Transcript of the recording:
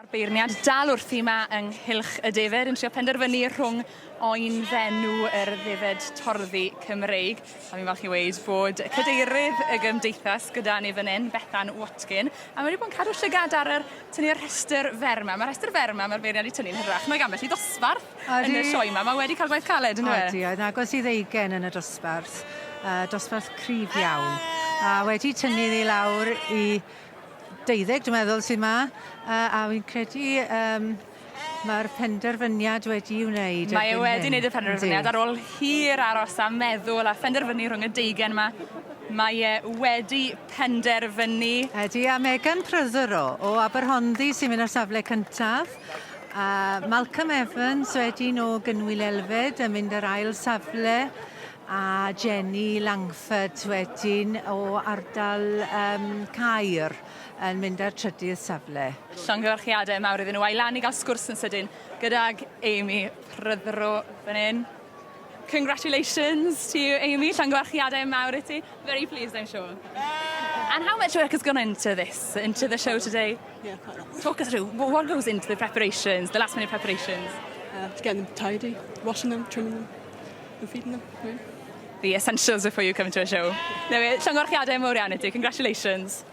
Mae'r beirniad dal wrthi 'ma ynghylch y defed yn trio penderfynu rhwng oen fenw yr ddefed torddi Cymreig. A fi'n falch i weud bod cadeirydd y gymdeithas gyda ni fan hyn, Bethan Watkin, a mae wedi bod yn cadw llygad ar yr tynnu'r rhestr fer 'ma. Mae'r rhestr fer 'ma mae'r beirniad wedi tynnu'n hyrach nag ambell i ddosbarth yn y sioe 'ma. Mae wedi cael gwaith caled yndyw e? Odi, oedd yn agos i ddeugen yn y dosbarth. Dosbarth cryf iawn. A wedi tynnu ddi lawr i deuddeg dwi'n meddwl sy 'ma a fi'n credu yym ma'r penderfyniad wedi'i wneud. Mae e wedi wneud y penderfyniad ar ôl hir aros a meddwl a phenderfynu rhwng y deugen 'ma. Mae e wedi penderfynu. Ydi a Megan Prothero o Aberhonddu sy'n mynd ar safle cyntaf. A Malcolm Evans wedyn o Gynwyl Elfed yn mynd ar ail safle. A Jenny Langford wedyn o ardal yym Caer yn mynd ar trydydd safle. Llongyfarchiadau mawr iddyn nhw. A i lan i gael sgwrs yn sydyn gydag Amy Prothero fan hyn. Congratulations to you, Amy. Llongyfarchiadau mawr i ti. Very pleased, I'm sure. And how much work has gone into this, into the show today? Yeah, quite a lot. Talk us through, what goes into the preparations, the last minute preparations? To getting them tidy, washing them, trimming them. And feeding them, really. The essentials before you come to a show. There we are. Llongyfarchiadau mawr iawn i ti. Congratulations.